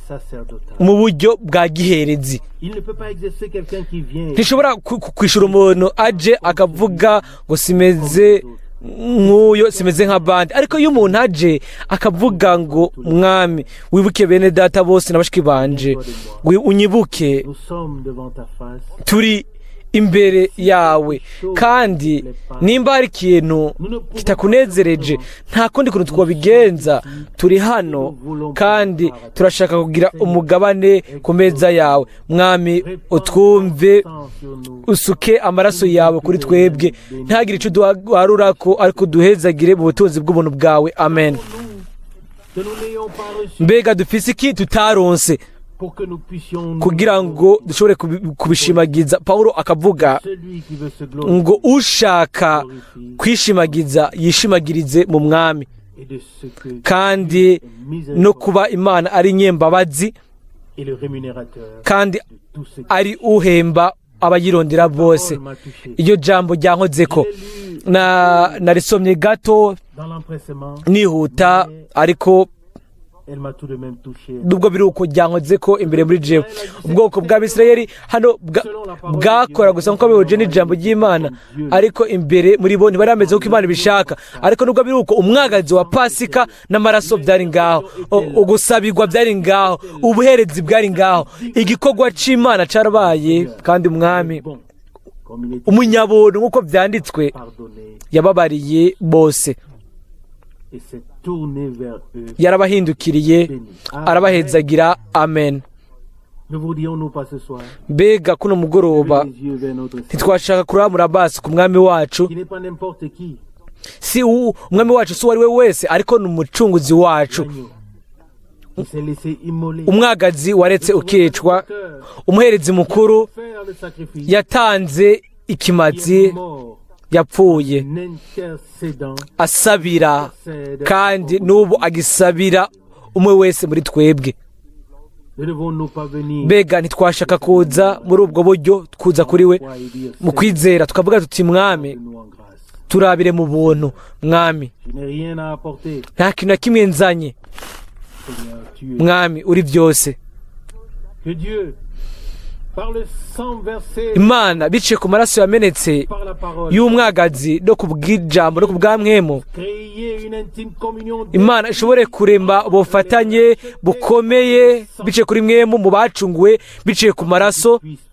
Speaker 2: Sacerdotale.
Speaker 1: mu buryo bwa giherezi.
Speaker 2: Il ne peut pas exaucer quelqu'un qui vient
Speaker 1: Ntishobora kwishura umuntu aje akavuga ngo simeze nk'uyo, simeze nk'abandi. Ariko iyo umuntu aje akavuga ngo: "Mwami, wibuke bene data bose na bashiki banje, unyibuke."
Speaker 2: Nous sommes devant ta face.
Speaker 1: Turi imbere yawe, kandi nimba hari ikintu kitakunezereje, nta kundi kuntu twabigenza. Turi hano kandi turashaka kugira umugabane ku meza yawe. Mwami, utwumve,
Speaker 2: Sang sur nous.
Speaker 1: usuke amaraso yawe kuri twebwe, ntagire icyo duharura ko, ariko duhezagire mu butunzi bw'ubuntu bwawe. Amen.
Speaker 2: Que nous n'ayons pas reçu
Speaker 1: Mbega dufise iki tutaronse
Speaker 2: pour que nous puissions nous
Speaker 1: kugira ngo dushobore kubishimagiza? Paulo akavuga
Speaker 2: Celui qui veut se glorifier
Speaker 1: ngo ushaka kwishimagiza yishimagirize mu Mwami,
Speaker 2: et de ce que
Speaker 1: kandi no kuba Imana ari nyembabazi
Speaker 2: est le rémunérateur
Speaker 1: kandi
Speaker 2: de tout ce qui
Speaker 1: ari uhemba abayirondera bose.
Speaker 2: Parole m'a touché.
Speaker 1: Iryo jambo ryankozeko. Na narisomye gato
Speaker 2: Dans l'empressement,
Speaker 1: nihuta, ariko
Speaker 2: elle m'a tout de même touché.
Speaker 1: nubwo biri uko, ryankoze ko imbere muri jewe. Ubwoko bw'Abisirayeli hano bwakora gusa nkuko bihuje n'ijambo ry'Imana, ariko imbere muri bo ntibari bameze nk'uko Imana ibishaka. Ariko nubwo biri uko, umwagazi wa Pasika n'amaraso byari ngaho, ugusabirwa byari ngaho, ubuherezi bwari ngaho, igikorwa c'Imana carabaye, kandi Umwami
Speaker 2: Bon, comme il est
Speaker 1: umunyabuntu nk'uko byanditswe
Speaker 2: pardonné
Speaker 1: yababariye bose,
Speaker 2: et s'est tourné vers eux.
Speaker 1: yarabahindukiriye, arabahezagira. Amen.
Speaker 2: Ne voudrions-nous pas ce soir
Speaker 1: Mbega kuno mugoroba
Speaker 2: lever les yeux vers notre Seigneur,
Speaker 1: ntitwashaka kuramura amaso ku Mwami wacu?
Speaker 2: qui n'est pas n'importe qui,
Speaker 1: Si Umwami wacu si uwo ari we wese, ariko ni Umucunguzi wacu,
Speaker 2: l'agneau qui s'est laissé immoler,
Speaker 1: umwagazi waretse ukicwa, umuherezi mukuru
Speaker 2: faire le sacrifice,
Speaker 1: yatanze ikimazi,
Speaker 2: qui est mort,
Speaker 1: yapfuye
Speaker 2: intercédant,
Speaker 1: asabira,
Speaker 2: cède.
Speaker 1: kandi n'ubu agisabira umwe wese muri twebwe.
Speaker 2: Ne devons-nous pas venir
Speaker 1: Mbega ntitwashaka kuza muri ubwo buryo, kuza kuri we
Speaker 2: foi et dire:
Speaker 1: mu kwizera, tukavuga tuti: "Mwami,
Speaker 2: nous en grâce.
Speaker 1: turabire mu buntu, Mwami."
Speaker 2: Je n'ai rien à apporter,
Speaker 1: Nta kintu na kimwe nzanye.
Speaker 2: Seigneur, tu es.
Speaker 1: Mwami, uri byose.
Speaker 2: Que Dieu Par le sang versé,
Speaker 1: Imana biciye ku maraso yamenetse
Speaker 2: par la parole,
Speaker 1: y'umwagazi no ku bw'ijambo no ku bwa mwemu,
Speaker 2: créer une intime communion
Speaker 1: Imana ishobore kurema ubufatanye bukomeye biciye kuri mwemu mu bacunguwe biciye ku maraso,
Speaker 2: puisse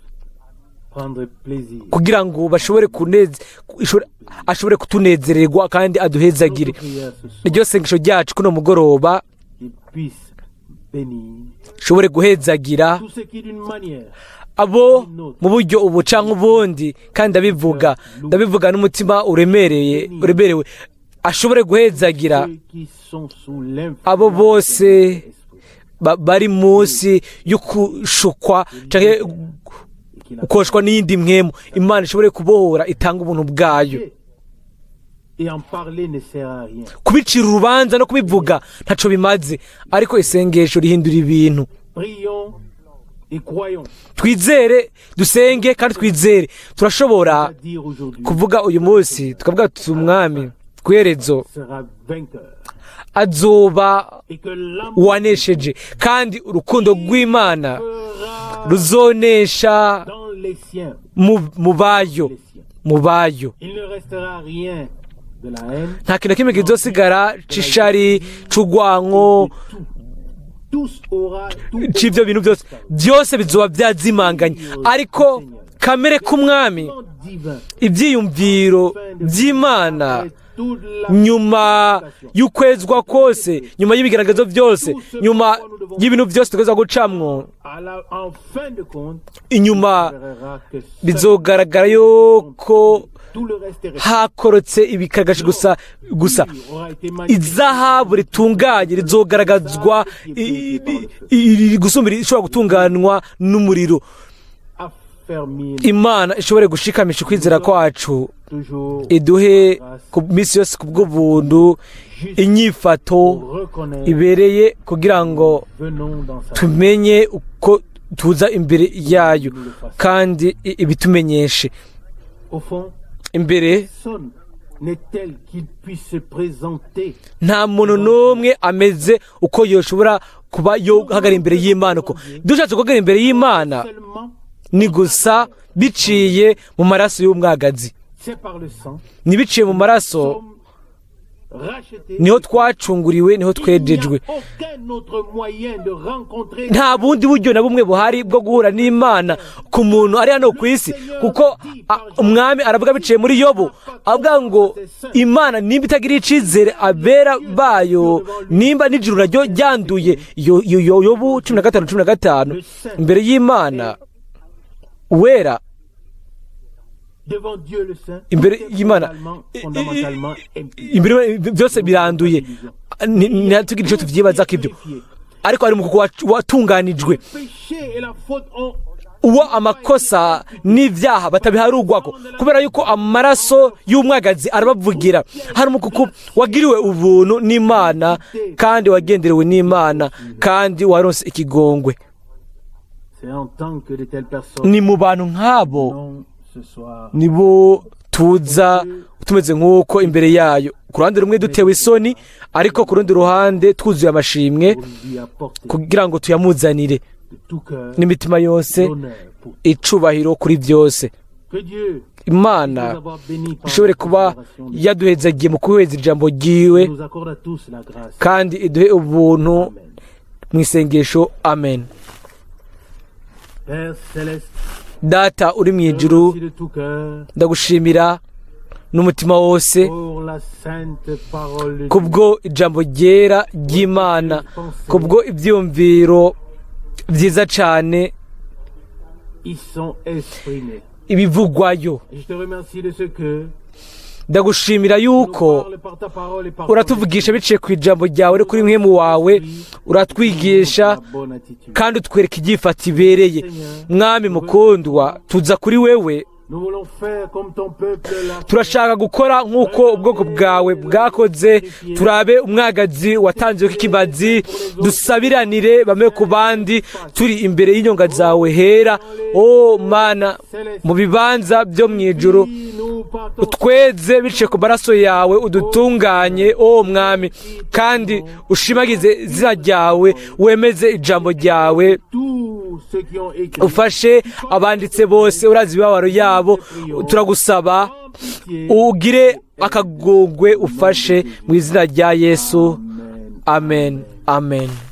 Speaker 2: prendre plaisir.
Speaker 1: kugira ngo bashobore kuneze ashobore kutunezererwa kandi aduhezagire.
Speaker 2: Notre prière ce soir,
Speaker 1: Niryo sengesho ryacu kuno mugoroba,
Speaker 2: qu'il puisse bénir
Speaker 1: ishobore guhezagira
Speaker 2: tous ceux qui d'une manière
Speaker 1: abo mu buryo ubu canke ubundi, kandi ndabivuga n'umutima uremereye, uremerewe, ashobore guhezagira
Speaker 2: ceux qui sont sous l'influence
Speaker 1: abo bose
Speaker 2: du Saint-Esprit
Speaker 1: bari munsi yo kushukwa canke
Speaker 2: et qui n'a
Speaker 1: gukoshwa n'iyindi mpwemu. Imana ishobore kubohora, itanga ubuntu bwayo.
Speaker 2: Et en parler ne sert à rien.
Speaker 1: Kubicira urubanza no kubivuga ntaco bimaze, ariko isengesho rihindura ibintu.
Speaker 2: Prions et croyons.
Speaker 1: Twizere, dusenge kandi twizere. Turashobora
Speaker 2: À dire aujourd'hui
Speaker 1: kuvuga uyu munsi, tukavuga tuti umwami ku iherezo
Speaker 2: sera vainqueur.
Speaker 1: azoba
Speaker 2: Et que l'amour
Speaker 1: uwanesheje, kandi urukundo rw'Imana
Speaker 2: fera
Speaker 1: ruzonesha
Speaker 2: dans les siens.
Speaker 1: mu bayo,
Speaker 2: Les siens.
Speaker 1: mu bayo.
Speaker 2: Il ne restera rien de la haine.
Speaker 1: Nta kintu na kimwe kizosigara c'ishari, c'urwanko,
Speaker 2: Tout. Tous aura tout.
Speaker 1: c'ivyo bintu byose, byose bizoba byazimanganye, ariko kamere k'umwami,
Speaker 2: Divin.
Speaker 1: ibyiyumviro by'Imana,
Speaker 2: Toute la
Speaker 1: nyuma y'ukwezwa kose, nyuma y'ibigaragazo byose, nyuma y'ibintu byose tugeza gucamwo,
Speaker 2: à la, en fin de compte,
Speaker 1: inyuma
Speaker 2: verra que seul
Speaker 1: bizogaragara yuko
Speaker 2: tout le reste est resté.
Speaker 1: hakorotse ibikagashi gusa gusa.
Speaker 2: Aura été magnifié.
Speaker 1: Izahabu ritunganye rizogaragazwa gusumba ishobora gutunganwa n'umuriro.
Speaker 2: Affermir
Speaker 1: Imana ishobore gushikamisha ukwizera kwacu,
Speaker 2: toujours
Speaker 1: iduhe ku minsi yose ku bw'ubuntu inyifato
Speaker 2: reconnaître
Speaker 1: ibereye kugira ngo
Speaker 2: venons dans sa
Speaker 1: tumenye uko tuza imbere yayo kandi ibitumenyeshe.
Speaker 2: Au fond,
Speaker 1: Imbere,
Speaker 2: personne n'est tel qu'il puisse se présenter
Speaker 1: nta muntu n'umwe ameze uko yoshobora kuba yohagarara imbere y'Imana. Uko dushatse guhagarara imbere y'Imana,
Speaker 2: seulement
Speaker 1: ni gusa biciye mu maraso y'umwagazi.
Speaker 2: C'est par le sang
Speaker 1: Ni biciye mu maraso
Speaker 2: sommes rachetés.
Speaker 1: niho twacunguriwe, niho twejejwe.
Speaker 2: Il n'y a aucun autre moyen de rencontrer
Speaker 1: Nta bundi buryo na bumwe buhari bwo guhura n'Imana ku muntu ari hano ku isi, kuko umwami aravuga biciye muri Yobu, avuga ngo Imana nimba itagira icizere abera bayo, nimba n'ijuru naryo ryanduye. Yobu 15:15. Imbere y'Imana wera,
Speaker 2: devant Dieu le Saint.
Speaker 1: imbere
Speaker 2: Tout est
Speaker 1: y'Imana,
Speaker 2: fondamentalement impur.
Speaker 1: imbere byose biranduye. Ntitugire icyo tuvyibaza ko ibyo, ariko ari mu watunganijwe,
Speaker 2: Péché et la faute ont
Speaker 1: uwo amakosa n'ibyaha batabiharugwako, kubera yuko amaraso y'umwagazi arabavugira. Hari umukuku wagiriwe ubuntu n'Imana kandi wagenderewe n'Imana kandi waronse ikigongwe.
Speaker 2: C'est en tant que de telles personnes
Speaker 1: Ni mu bantu nk'abo
Speaker 2: non ce soir
Speaker 1: nibo tuza tumeze nk'uko imbere yayo, ku ruhande rumwe dutewe isoni, ariko ku rundi ruhande twuzuye amashimwe,
Speaker 2: pour lui apporter
Speaker 1: kugira ngo tuyamuzanire
Speaker 2: de tout cœur
Speaker 1: n'imitima yose
Speaker 2: l'honneur pour
Speaker 1: icubahiro kuri byose.
Speaker 2: que Dieu
Speaker 1: Imana
Speaker 2: nous avoir bénis par
Speaker 1: ishobore
Speaker 2: la
Speaker 1: kuba
Speaker 2: considération de
Speaker 1: yaduhezagiye mu kuheza ijambo ryiwe,
Speaker 2: nous accorde à tous la grâce.
Speaker 1: kandi iduhe ubuntu
Speaker 2: Amen.
Speaker 1: mu isengesho. Amen.
Speaker 2: Père céleste,
Speaker 1: Data uri mu ijuru,
Speaker 2: merci de tout cœur
Speaker 1: ndagushimira n'umutima wose
Speaker 2: pour la sainte parole de Dieu.
Speaker 1: kubwo ijambo ryera ry'Imana, kubwo ibyiyumviro byiza cyane
Speaker 2: Ils sont exprimés.
Speaker 1: ibivugwayo.
Speaker 2: Et je te remercie de ce que
Speaker 1: Ndagushimira
Speaker 2: nous
Speaker 1: yuko
Speaker 2: parles par ta parole et par ton
Speaker 1: uratuvugisha biciye ku ijambo ryawe no kuri mpwemu wawe, uratwigisha
Speaker 2: la bonne attitude.
Speaker 1: kandi utwereka ibyifata ibereye. Mwami mukundwa, tuza kuri wewe.
Speaker 2: Nous voulons faire comme ton peuple l'a
Speaker 1: Turashaka gukora nk'uko ubwoko bwawe bwakoze, turabe umwagazi watanzwe k'ikimazi, dusabiranire bamwe ku bandi turi imbere y'inyonga zawe hera. O Mana, mu bibanza byo mu ijuru,
Speaker 2: nous par ton
Speaker 1: utweze biciye ku maraso yawe, udutunganye, o Mwami, kandi ushimagize izina ryawe, wemeze ijambo ryawe.
Speaker 2: Tout Tous ceux qui ont écrit,
Speaker 1: Ufashe abanditse bose, urazi imibabaro yabo. Turagusaba ugire akagongwe, ufashe mu izina rya Yesu.
Speaker 2: Amen.
Speaker 1: Amen, amen.